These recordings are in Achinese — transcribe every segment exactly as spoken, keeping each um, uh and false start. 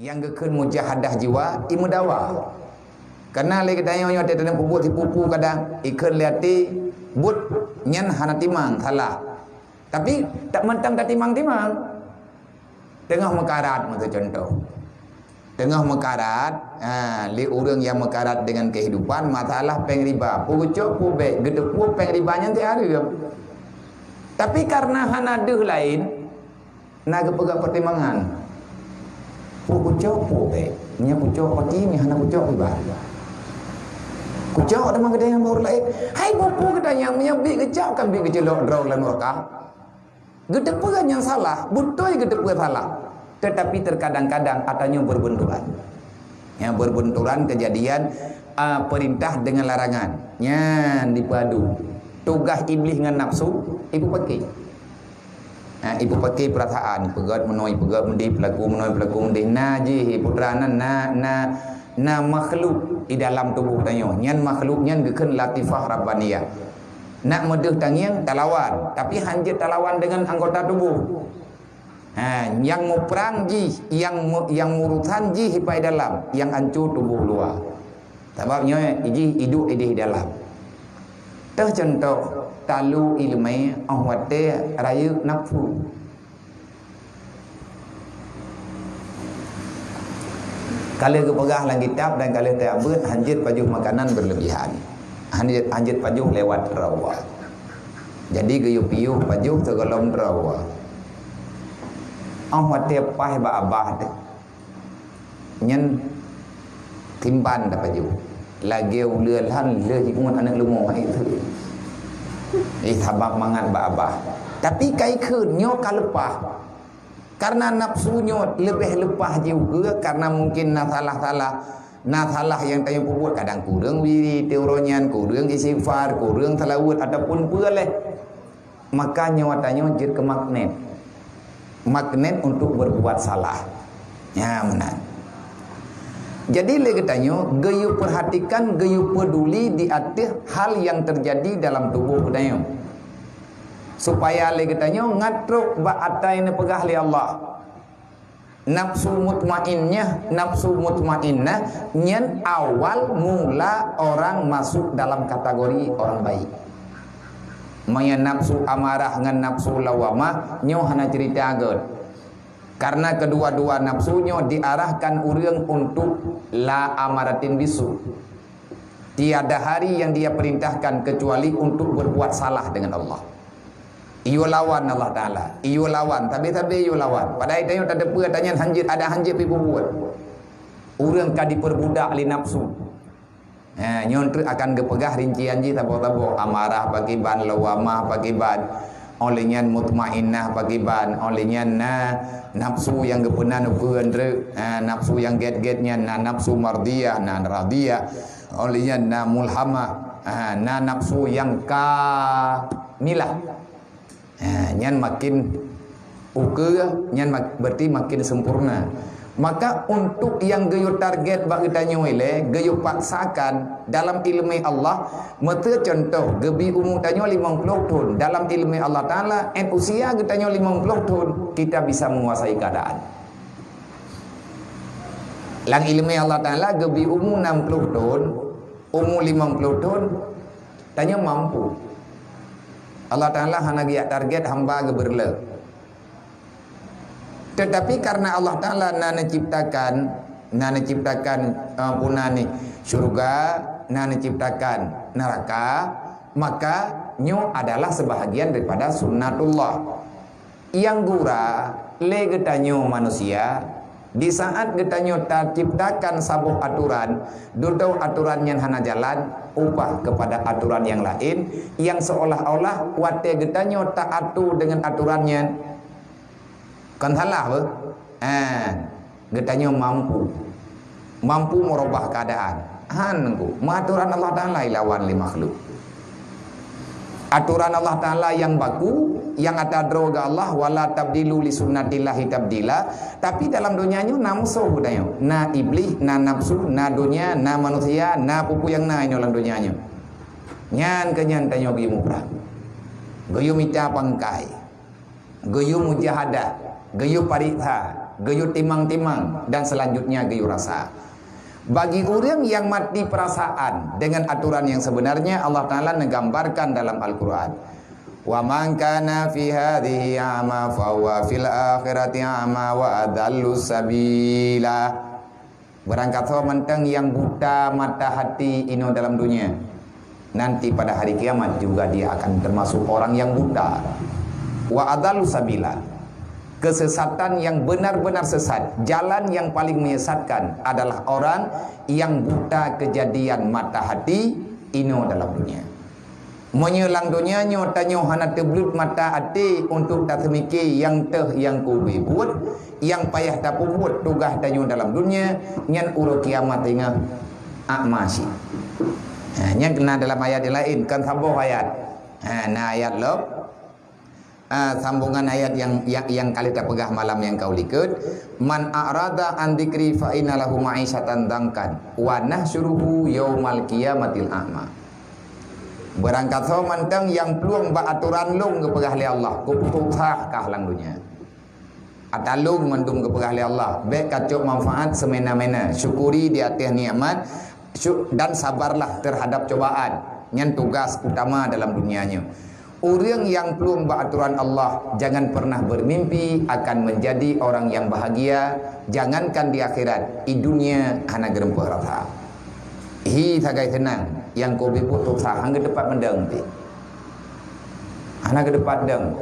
Nyang geukheun mujahadah jiwa, imeudawa. Karena lé geutanyoe nyoe teuh taneuk peubuet sipupu kadang, ikheun lé até, buet nyan hana timang, salah. Tapi tak mantong tatimang-timang. Teungoh meukarat, meucontoh. Teungoh meukarat, ha, lé ureuëng nyang meukarat dengan kehidupan, masalah péng riba. Peucok, peubék, geuteupeue péng riba nyan teuhareuem. Tapi karena hana deuh laén, na geupeugah pertimbangan. Peucok, peubék. Nyan peucok paki, nyan hana peucok riba. Kucok teuma geutanyoe baru laén. Hai buku geutanyoe, meunyoe bit geucok kan bit geuceulok droe lam nuraka. Geuteupeue nyan salah, beutôi geuteupeue salah. Tetapi terkadang-kadang ata nyoe berbenturan. Ya, berbenturan kejadian, ah, perintah dengan larangan. Nyan dipadu. Tugaih Iblih ngon nafsu, ipeupake. Ha, ipeupake perasaan, peugét meunoe, peugét meudéh, peulaku meunoe, peulaku meudéh. Na jih, putra na, na, na, na makhluk di dalam tuboh tanyoe. Nyan makhluk nyan geukheun latifah rabbaniyah. Nak meudeuh tangieng talawan, tapi hanjeuet talawan deungon anggota tuboh. Ha, nyang muprang jih, nyang mu-, nyang murusan jih ipai dalam, nyang anco tuboh luwa. Sabab nyoe jih iduek ideh dalam. Teuh contoh, talu ileumé óh watée rayeuk nafsu. Ka lheueh geupeugah lam kitab dan ka lheueh teuabeuet, hanjeuet pajoh makanan berlebihan. Hanjeuet, hanjeuet pajoh lewat droe. Jadi geuyue piôh pajoh sigohlom droe. Óh watée paih bak abah teuh. Nyan timban tapajoh. Lagée uleue lhan lheueh jiungon aneuëk leumo hai teuh. Eh, sabab mangat bak abah. Tapi ka ikheun nyoe ka leupah. Karena nafsu nyoe leubeh leupah jiukeue, karena mungkin na salah-salah, na salah nyang tanyoe peubuet, kadang kureueng wirid uroe nyan, kureueng istighfar, kureueng seulaweuet ataupun peue lé. Maka nyoe tanyoe jeuet keu magnet. Magnet untuk berbuat salah. Nya meunan. Jadi lé geutanyoe geuyue perhatikan, geuyue peduli di ateueh hal nyang teujadi dalam tuboh geutanyoe. Supaya lé geutanyoe ngat trok bak ata nyang neupeugah lé Allah. Nafsu mutmainnah, nafsu mutmainnah nyan awal mula orang masuk dalam kategori orang baik. Meunyoe nafsu amarah ngon nafsu lawamah, nyoe hana cerita göt. Karena kedua-dua nafsu nyoe diarahkan ureuëng untuk la amaratin bisu. Tiada hari yang dia perintahkan kecuali untuk berbuat salah dengan Allah. Iyue lawan Allah Taala. Iyue lawan, sabe-sabe iyue lawan. Padahai tanyoe tateupeue ata nyan hanjeuet, ada hanjeuet pi peubuet. Ureuëng ka diperbudak lé nafsu. Ha, nyoe treuk akan geupeugah rincian jih saboh-saboh. Amarah pakiban, lawamah pakiban. Óh lheueh nyan mutmainnah pakiban. Óh lheueh nyan na nafsu nyang geupeuna neupeuen treuk. Ha, nafsu nyang gét-gét nyan na nafsu mardiyah, na radiyah. Óh lheueh nyan na mulhamah. Ha, na nafsu nyang kamilah. Ha, nyan makin ukeue, nyan mak-, berarti makin sempurna. Maka untuk nyang geuyue target bak geutanyoe ilée, geuyue paksakan dalam ileumé Allah, meuseu contoh geubi umu tanyoe limong ploh thon, dalam ileumé Allah Taala, ét usia geutanyoe limong ploh thon, kita bisa menguasai keadaan. Lam ileumé Allah Taala geubi umu nam ploh thon, umu limong ploh thon, tanyoe mampu. Allah Taala hana geujak target hamba geubeureulee. Tetapi karena Allah Taala na neuciptakan, na neuciptakan, eh, puna ni, syurga, na neuciptakan neraka, maka nyoe adalah sebahagian daripada sunnatullah. Nyang gura lé geutanyoe manusia, di saat geutanyoe taciptakan saboh atoran, dudoe atoran nyan hana jalan, ubah kepada atoran nyang laén, nyang seolah-olah watée geutanyoe taatur deungon atoran nyan, kon salah beuh? Eh, geutanyoe mampu. Mampu meurubah keadaan. Han ku, meuatoran Allah Taala ilawan lé makhluk. Atoran Allah Taala nyang baku, nyang ata droe geuh Allah, "Wala tabdilu li sunnatillahi tabdila." Tapi dalam donya nyoe na musoh geutanyoe. Na iblih, na nafsu, na donya, na manusia, na peue-peue nyang na inoe lam donya nyoe. Nyan keuh nyan tanyoe geuyue muprang. Geuyue mita pangkai. Geuyue mujahadah, geuyue pariksa, geuyue timang-timang, dan selanjutnya geuyue rasa. Bagi ureuëng yang mati perasaan dengan aturan yang sebenarnya, Allah Taala neugambarkan dalam Al-Quran, "Wa man kana fi hadhihi a'ma fa huwa fil akhirati a'ma wa adallu sabila." Barangkasoe mantong nyang buta mata hati inoe dalam dunia, nanti pada hari kiamat juga dia akan termasuk orang yang buta. Wa adallu sabila. Kesesatan yang benar-benar sesat, jalan yang paling menyesatkan adalah orang yang buta kejadian mata hati inoe dalam dunia. Meunyoe lam donya nyoe tanyoe hana teubleuet mata até untuk taseumike nyang teuh nyang kubi buet, nyang payah tapeubuet tugaih tanyoe dalam donya, nyan uroe kiamat teungoh ak masyik. Ha, nyan keunan dalam ayat nyang laén, kon saboh ayat. Ha, na ayat lom. Ah, sambungan ayat nyang, nyang, nyang ka lheueh tapeugah malam nyang ka u likot, "Man a'rada an dzikri fa inna lahu ma'isyatan dzankan, wa nahsyuruhu yaumal qiyamatil a'ma." Barangkasoe mantong nyang plueng bak atoran lôn geupeugah lé Allah, kupeususah kah lam donya. Ata lôn mandum geupeugah lé Allah, bék kacok manfaat seumena-mena, syukuri di ateueh nikmat, Syuk-, dan sabarlah terhadap cobaan. Nyan tugas utama dalam dunia nyoe. Ureuëng nyang plueng bak atoran Allah, jangan pernah bermimpi akan menjadi orang yang bahagia, jangankan di akhirat, di dunia hana geureumpok rasa. Hi sagai seunang, nyang kubi buet susah, hana geutepat meudong pih. Hana geutepat dong.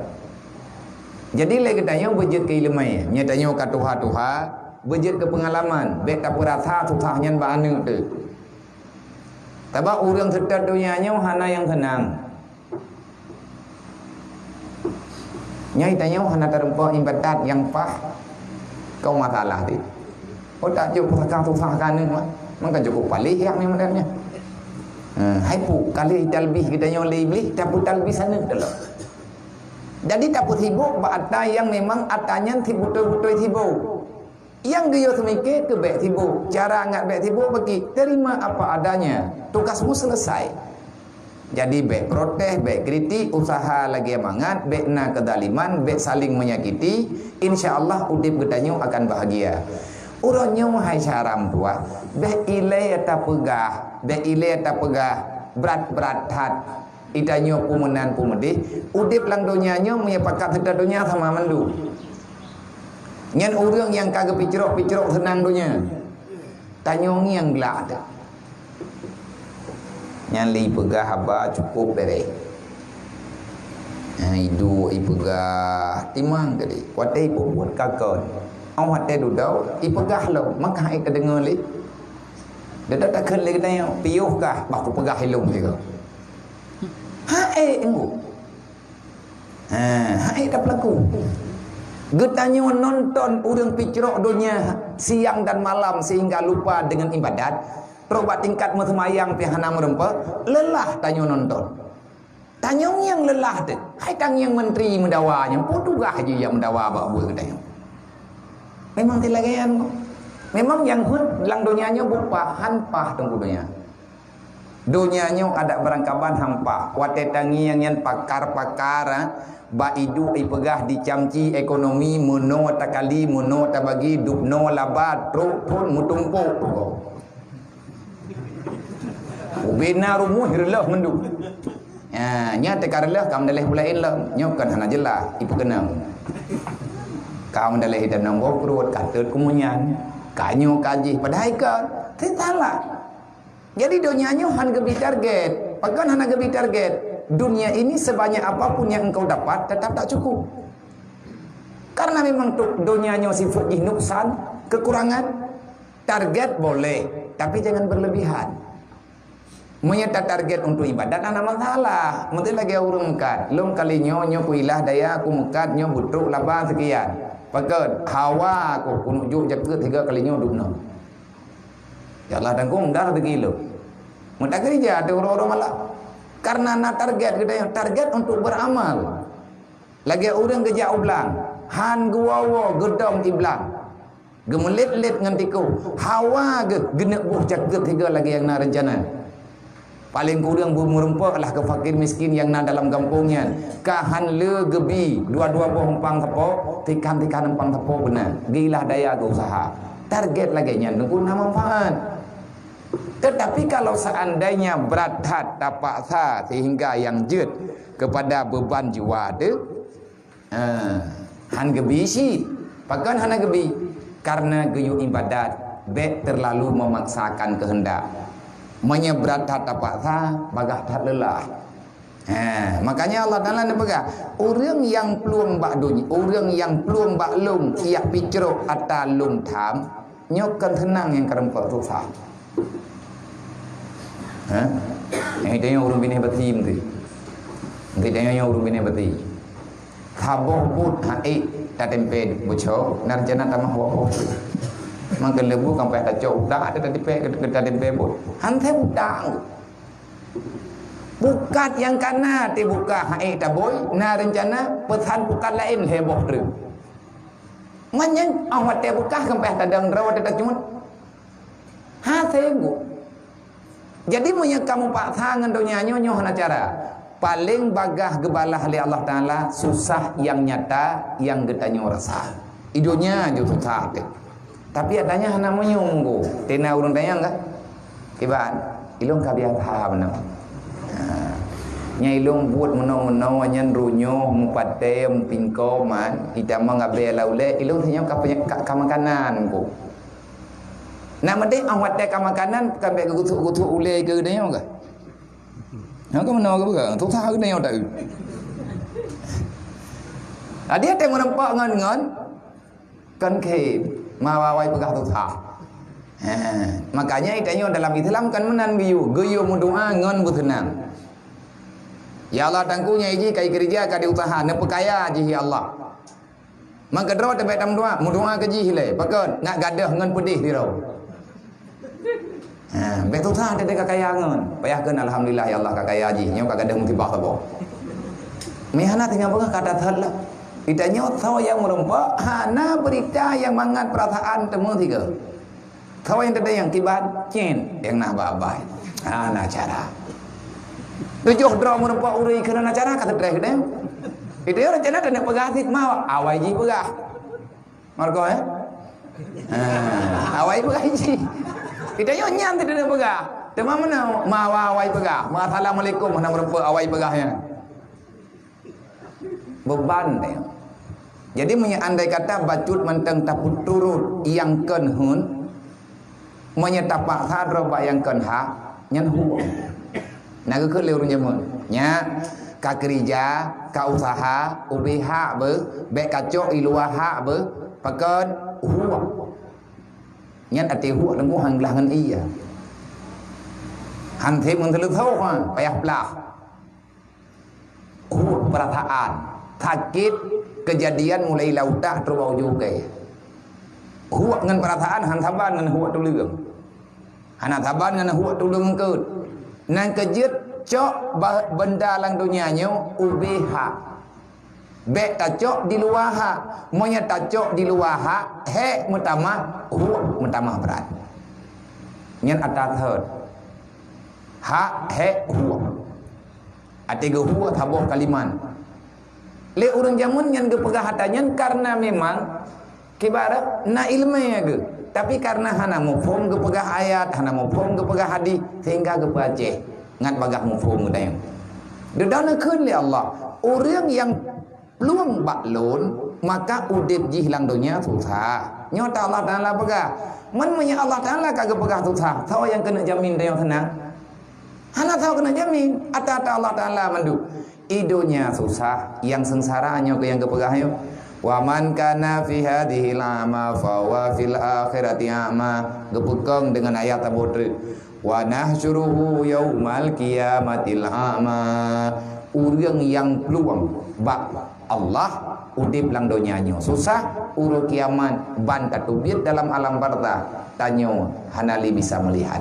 Jadi lé geutanyoe beujeuet keu iéleumé, nyoe tanyoe ka tuha-tuha, beujeuet keu peungalaman, bék tapeurasa susah nyan bak aneuëk teuh. Sabab ureuëng seutôt donya nyoe hana nyang seunang. Nyoe tanyoe hana tareumpok iébadat nyang paih, kon masalah teuh. Oh, tak jeuet peurasa susah keu aneuëk mah. Maka cukup paléh yak ni model nyan. Ha, hai pu, ka lheueh talbis geutanyoe lé Iblih, tapeutalbis aneuëk teuh lom. Jadi tapeusibok bak ata nyang memang ata nyan sibutôi-butôi sibok. Nyang geuyue seumike keu bék sibok. Cara ngat bék sibok bagi terima apa adanya. Tugasmu selesai. Jadi bék protes, bék kritik, usaha lagée mangat, bék na keuzaliman, bék saling menyakiti. Insya Allah udeb geutanyoe akan bahagia. Uroe nyoe hai syedara meutuwah, bék ilée tapeugah, bék ilée tapeugah brat-brat that. Geutanyoe peumeunan peumudeh, udeb lam donya nyoe meunyoe pakat seutôt donya sama mandum. Nyan ureuëng nyang ka geupicrok-picrok seunang donya. Tanyoe ngieng glak teuh. Nyan lé ipeugah haba cukup bereh. Nyan iduek ipeugah timang tadi. Watée ipeubuet ka kon. Óh watée dudoe ipeugah lom, maka hai teudeungoe lé. Dudoe takheun lé geutanyoe, piôh kah, bah kupeugah ilôn sigoe. Hai, enggu. Ha, hai tapeulaku. Geutanyoe nonton ureuëng picrok donya siang dan malam sehingga lupa dengan ibadat. Trok bak tingkat meuseumayang pih hana meureumpok, leulah tanyoe nonton. Tanyoe nyang leulah teuh. Hai tangieng menteri meudawa nyan, peue tugaih jih nyang meudawa bak buet geutanyoe. Memang teuh lagée nyan. Memang nyang heuet lam donya nyoe beupahan paih teungku donya. Donya nyoe adak beurangkaban hampa. Watée tangieng nyan pakar-pakar, ha, bak iduek ipeugah dicamci ekonomi, meunoe takali, meunoe tabagi, dubnoe laba, trok phon meutumpok. Ubena rumoh reulôh mandum. Ha, nya teuka reulôh ka meudaléh bulaén lom. Nyoe kan hana jeulaih ipeukeunong. Ka meudaléh idanong boh pruet, ka teuet kumunyan. Ka nyoe ka jih, padahai kon. Teusalah. Jadi donya nyoe han geubi target. Pakon hana geubi target? Dunia ini sebanyak apapun yang engkau dapat, tetap tak cukup. Karena memang tu, donya nyoe sifat jih nuksan, kekurangan. Target boleh, tapi jangan berlebihan. Meunyoe tatarget untuk ibadat, hana masalah. Meuteun lagée ureuëng meukat. Lôn kali nyoe, nyoe kuilah daya, kumeukat, nyoe beutrok laba seukian. Pakon, hawa ku, kuneuk jok jakeuet tiga kali nyoe dubnoe. Ya Allah, dan ku mudah rezeki lôn. Meutakeureja ateueh uroe-uroe malam. Karena na target geutanyoe, target untuk beramal. Lagée ureuëng geujak u blang, han geuwoe-woe geudong i blang. Geumeulet-let ngon tikôh, hawa geuh geuneuk boh jakeuet tiga lagée nyang na reuncana. Paléng kureueng beumeureumpok lah keu fakir miskin nyang na dalam gampông nyan. Ka han le geubi dua-dua boh umpang sapo, tikan-tikan umpang sapo beuna. Gilah daya geuusaha. Target lagèe nyan teungku na manfaat. Tetapi kalau seandainya berat that tapaksa sehingga nyang jeuet kepada beban jiwa teuh, Ah, han geubi cit. Pakon hana geubi? Karena geuyue ibadat, bèk terlalu memaksakan kehendak. Meunyoe brat that tapaksa, bagaih that leulah. Ha, makanya Allah Taala neupeugah, ureueng nyang plueng bak duny-, ureueng nyang plueng bak lôn, siap picrok ata lôn tham, nyoe kon seunang nyang kareumpok susah. Ha? Nyang tanyoe ureueng binéh beuti meuti. Meuti tanyoe nyoe ureueng binéh beuti. Saboh buet han ék tatempé bucok, na rencana tamah boh. Mangkeu leubu kampanye tacok utak, ada tatempé, tatempé buet. Han tém utak. Pukat nyang kana teubuka han ék tabôi, na rencana peusan pukat laén lhèe boh treuk. Meunyan 'oh watèe beukah kampanye tadong droe watèe tacut. Hase geuh. Jadi, meunyoe kamoe paksa ngon donya nyoe, nyoe hana cara. Paléng bagaih geubalah lé Allah Taala susah nyang nyata nyang geutanyoe rasa. Di donya jeuet susah teuh. Tapi nyatanya hana meunyoe geuh. Tena ureueng tanyong ka? Kiban, ilôn ka biasa meunoe. Ha. Nyang ilôn buet meunoe-meunoe nyan runyuh, meupaté, meupingko man, itamong abée lam ulée, ilôn sinyoe ka peunya-, ka, ka makanan geuh. Nak meudeh 'oh watèe ka makanan, ka bèk geugusok-gusok ulée keu geutanyoe ka? Nyang ka meunoe ka peugah, susah geutanyoe taeu. Jadi, watèe meureumpok ngon, ngon, kon khém, ma awai peugah susah. Ha, makanya geutanyoe dalam Islam kon meunan geuyue, geuyue meudoa ngon beuseunang. Ya Allah, Teungku, nyan jih ka ikeureuja, ka diusaha, neupeukaya jih, ya Allah. Mangkeu droe teubèk tameudoa, meudoa keu jih lé. Pakon? Ngat gadôh ngon peudeh sidroe. Ha, bèk susah teuh ka kaya ngon. Payah kheun, "Alhamdulillah, ya Allah, ka kaya jih. Nyoe ka gadôh musibah saboh." Meuhana tinggai beungoh ka that that lah. Geutanyoe soe nyang meureumpok, hana beurita nyang mangat peurasaan teuma sigoe. Soe nyang teudayang kiban, cen nyang na bak-bak. Hana cara. Tujoh droe meureumpok ureueng keu hana cara ka stres geutanyoe. Geutanyoe rencana taneuk peugah sit ma awai jih peugah. Marco, eh? Ha, awai peugah iji. Geutanyoe nyan teuh taneuk peugah. Teuma meunoe, ma awai peugah. Ma assalamualaikum hana meureumpok awai peugah nyan. Beuban teuh. Jadi, meunyoe andai kata bacut mantong tapeuturot nyang kon hon, meunyoe tapaksa droe bak nyang kon hak, nyan huok. Na geukheun lé ureueng jameun, "Nyak, ka keurija, ka usaha, ubé hak beuh, bèk kacok i luwa hak beuh, pakon huok." Nyan até huok teungku han glah ngon ie. Han sép ngon seuleusoe, ha, payah plah. Huok peurasaan, sakét keujadian mulai lam utak trok bak ujong kèe. Huok ngon peurasaan han saban ngon huok tuleueng. Hana saban ngon huok tuleueng eungkôt. Nyang keujeuet cok ba-, beunda lam donya nyoe ubé hak. Bèk tacok di luwa hak. Meunyoe tacok di luwa hak, hék meutamah, huok meutamah brat. Nyan ata thot. Hak, hék, huok. Até geuhuok saboh kalimat. Lé ureueng jameun nyan geupeugah ata nyan kareuna memang kiban na ileumèe geuh. Tapi kareuna hana muphom geupeugah ayat, hana muphom geupeugah hadih, sehingga geupeujeuet ngat bagaih muphom geutanyoe. Dudoe neukheun lé Allah, ureueng nyang plueng bak lôn, maka udép jih lam donya susah. Nyoe ta Allah Taala peugah. Meunyoe Allah Taala ka geupeugah susah, soe nyang keuneuk jamin tanyoe seunang? Hana soe keuneuk jamin, ata-ata Allah Taala mandum. I donya susah, nyang seungsara nyoe keuh nyang geupeugah nyoe. "Wa man kana fi hadhihi a'ma fa huwa fil akhirati a'ma." Geupeukong deungon ayat saboh treuk. "Wa nahsyuruhu yaumal qiyamati a'ma." Ureueng nyang plueng bak Allah udép lam donya nyoe susah, uroe kiamat ban tateubiet dalam alam barzakh, tanyoe hana lé bisa meulihat.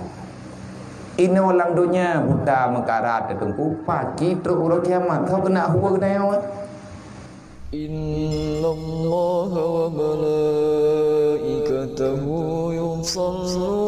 Inoe lam donya buta meukarat, Teungku, pakri trok uroe kiamat, soe keuneuk huok tanyoe? Innallaha wa malaikatahu yusalluna